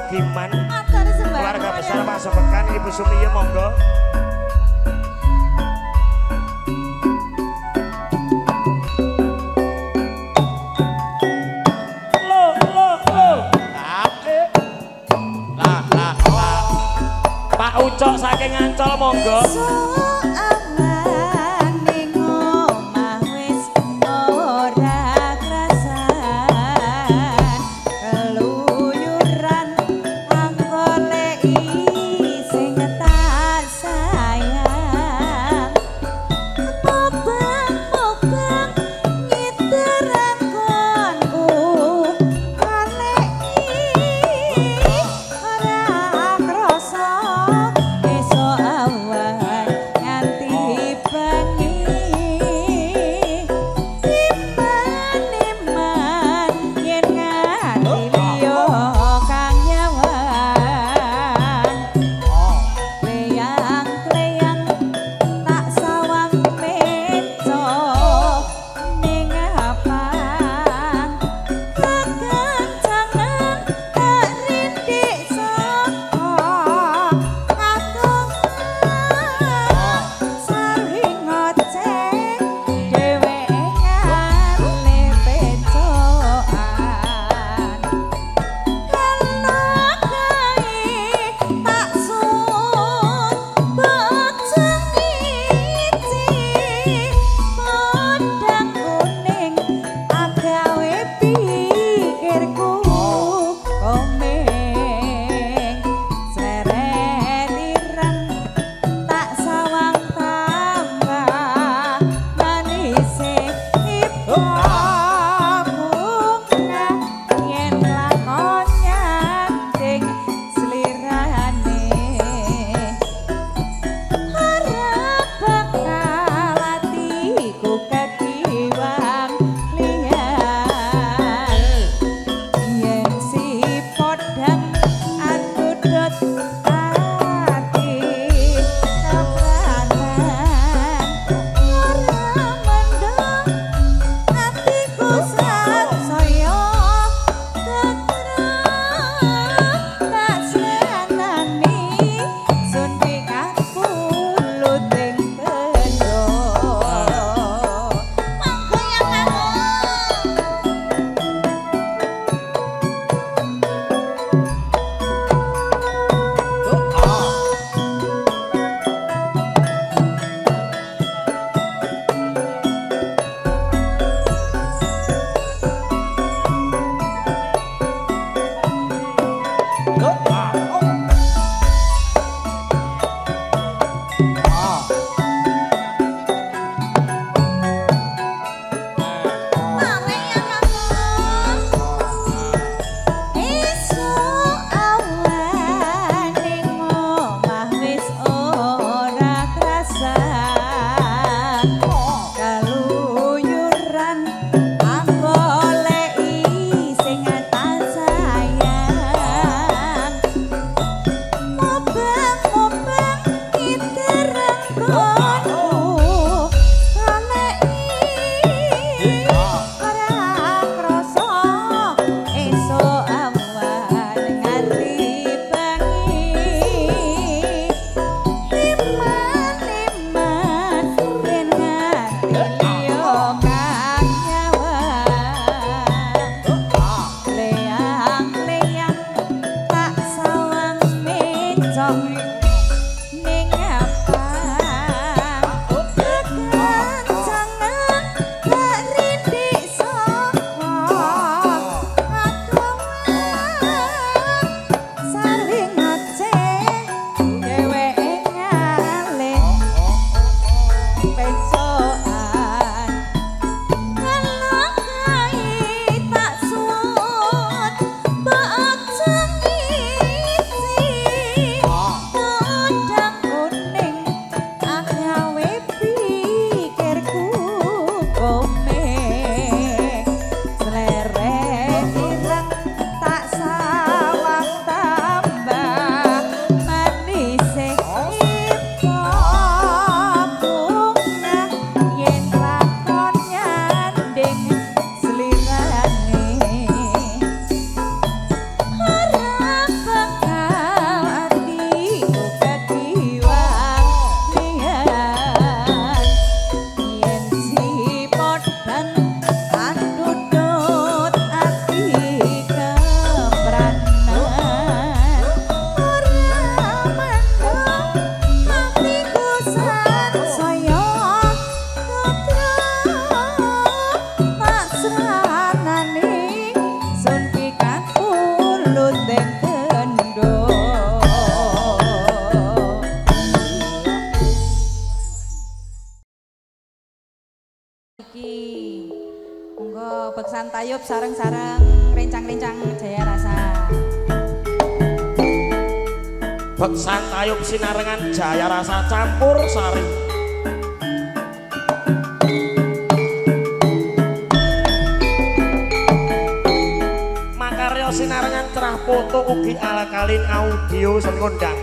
Sogiman. Keluarga besar Pak Sobekan, Ibu Sumiyo monggo. Lo lo lo. Lah lah lah. Pak Ucok saking Ancol monggo. Oh. Beksan Tayub sareng-sareng rencang-rencang Jaya Rasa. Beksan Tayub sinarengan Jaya Rasa campur sari. Makarya sinarengan cerah foto ugi alakalin audio seni kondang.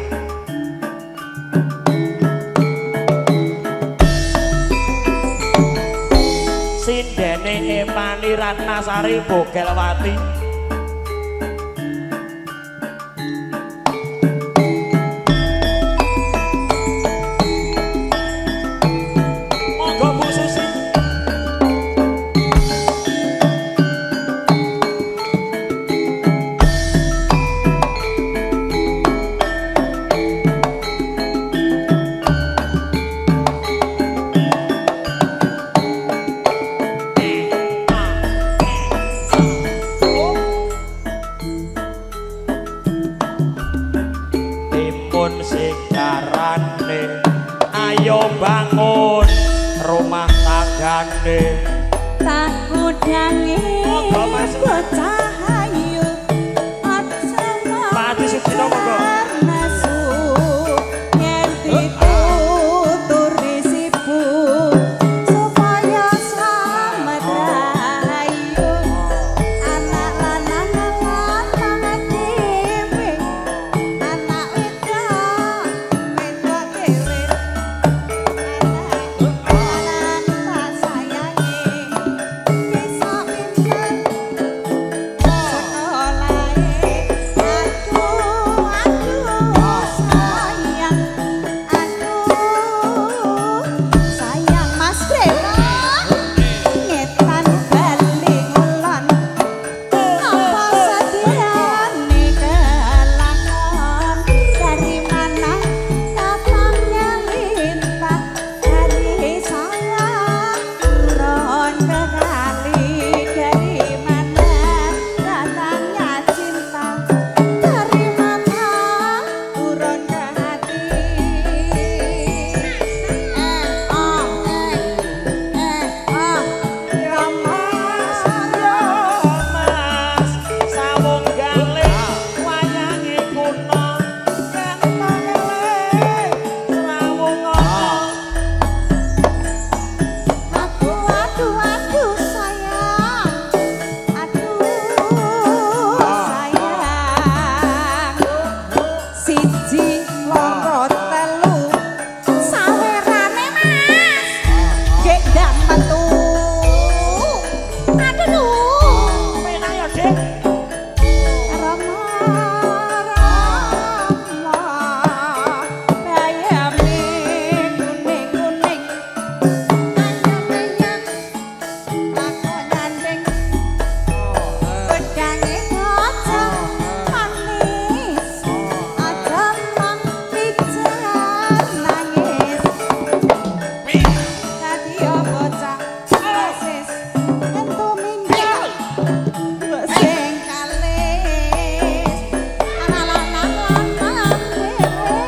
Sindene Epani Ratnasari Bogelwati. Monggo Bu Susi. Sikarane ayo bangun rumah tanggane tak kudangi bocah ayu aja Pak Adi Sugino monggo nesu yen dituturi sibuk supaya slamet rahayu anak lanang lanang dhewe anak wedok wedok dhewe anak tak sayangi bisa pinter sekolahe aduh aduh sayang aduh sayang Mas Dewa ngetan bali ngulon apa sediane kelakon dari mana datangnya lintah dari sawah turun ke kali dari mana datangnya cinta dari mana turun ke hati oh oh Rama Yo Mas sawung gale wayange kuno yen tangele srawung ana. Aduh, aduh, aduh sayang, aduh sayang. Siji, loro, telu, sawerane Mas, gek ndak metu. Aduh, duh. Penak ya Dik. Rama, Rama, bayame kuning-kuning. Ayam-ayam, aku nyanding. Wedange bocah manis, aja mung pijan nangis. Dadi bocah persis, entu minggat sing kalis. Anak lanang lanang dhewe,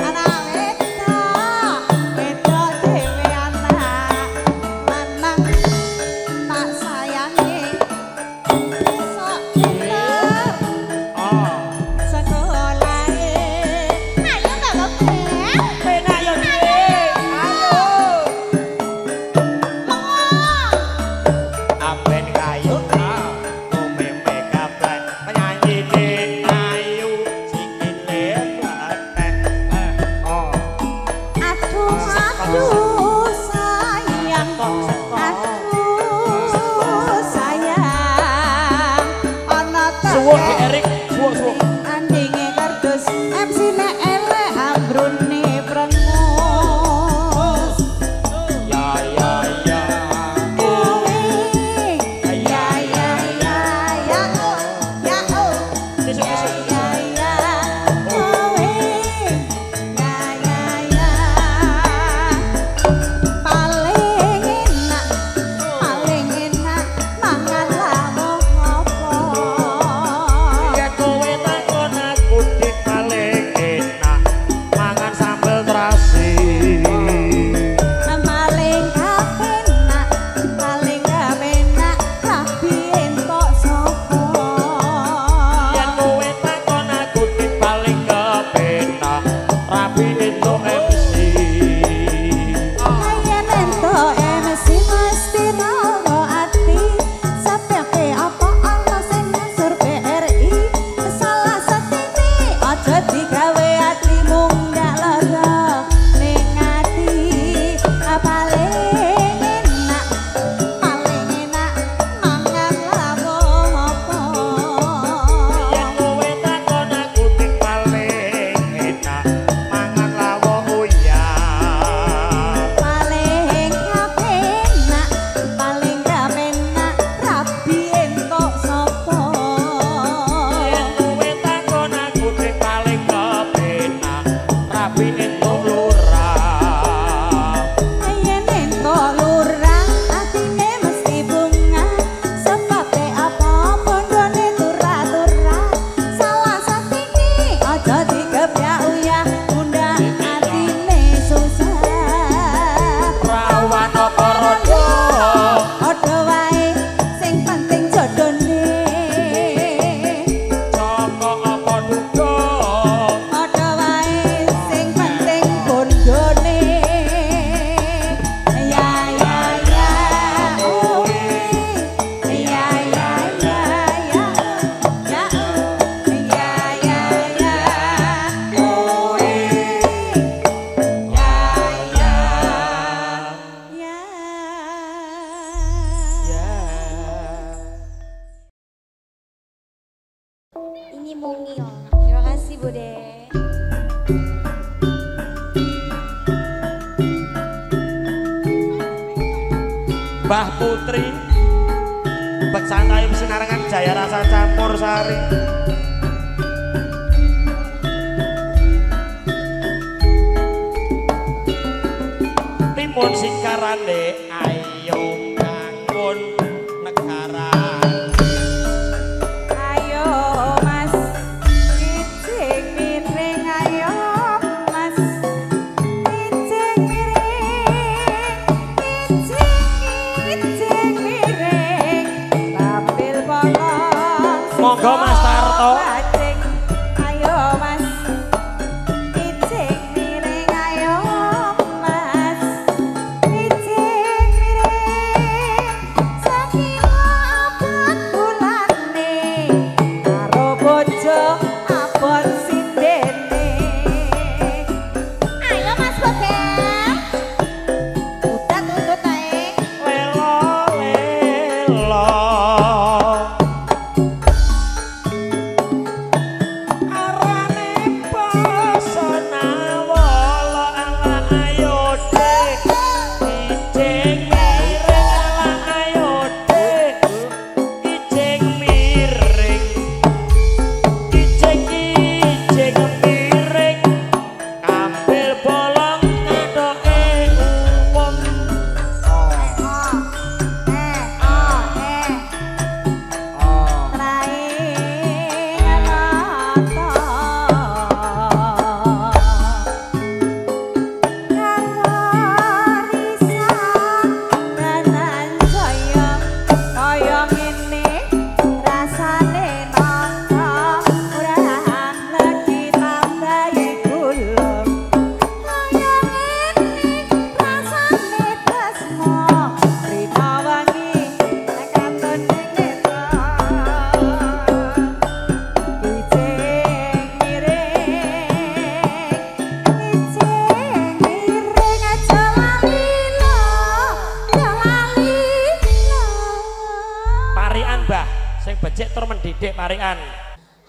anak wedok wedok dhewe, anak lanang tak sayangi sok pinter sekolahe. Ayo Mbak Bel, Penak ya Dik. Ayo. Aben kayu umeme kabeh penyanyi ayu sikile pletek. Oh. Aduh aduh sayang, aduh sayang, ana Suwun Dik Erik, suwun suwun. Andinge kardus MC ne elek ambrune prengus. Ya ya ya. Kowe ya ya ya ya oh ya oh Besok ya besok. ya ya kowe ya ya ya paling enak mangan lawuh apa. Ya kowe takon aku Dik paling enak. digawe ati mung ndak lara ning ati paling enak mangan lawuh apa. Yen kowe takon aku tik paling enak mangan lawuh uyah. Paling kepenak, paling kepenak rabi entuk sapa. Yen kowe takon aku tik paling kepenak rabi entuk lurah. Yen entuk lurah atine mesti bunga, sebabe apa bondone turah-turah. Salah satine aja digebyak uyah, bunda atine susah. Rawan apa rondo Padha wae sing penting jodone. Joko apa duda Padha wae sing penting bondone. Ya ya ya oh ya ya ya ya ya ya ya ya oh ya ya ya. Ya. Ini mungil. Terima kasih Bude. Mbah Putri Beksan Tayub Sinarengan Jaya Rasa Campur Sari. Timun sikarane ayo bangun negara. Ayo Mas, ijing miring ayo Mas, ijing miring, ijing ijing miring, tampil bolong. Monggo, Mas Tarto. Bajing. Ayo Mas, ijing miring ayo Mas, ijing miring, sakilo abot bulane, karo bojo abot sindene. Ayo Mas Bogel, udat utut ae. Lelo lelo arane pesona wala ala ayo dek ijing miring ala ayo dek ijing miring ijing ijing miring ambil bolong kathoke wong. Parikan Mbah, sing becik tur mendidik parikan.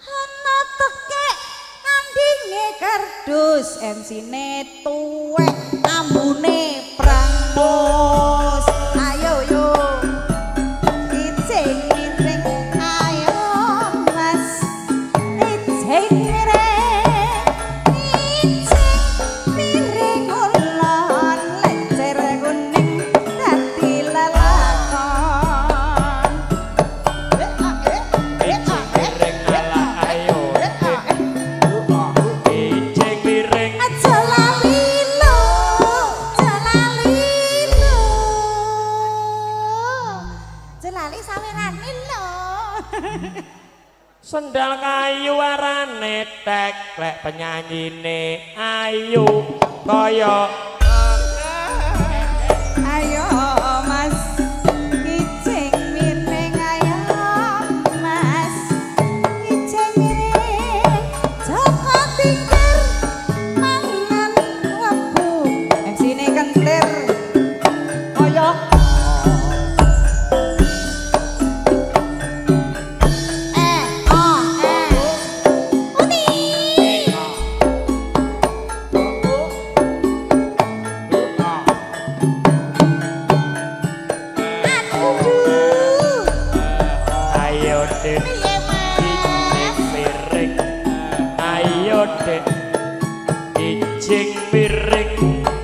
Ana tekek ngandinge kardus, MC-ne tuwek ambune prambos. Ayo yo ijing miring ayo Mas, ijing miring, ijing miring ulon lencer kuning dadi lelakon. Ijing miring ala ayo dek ijing miring Aja lali lo, aja lali lo, aja lali sawerane lo. Sendal kayu arane teklek penyanyine ayu kaya Ayo Mas, ijing miring ayo Mas, ijing miring, Joko tinggal. Kijing miring.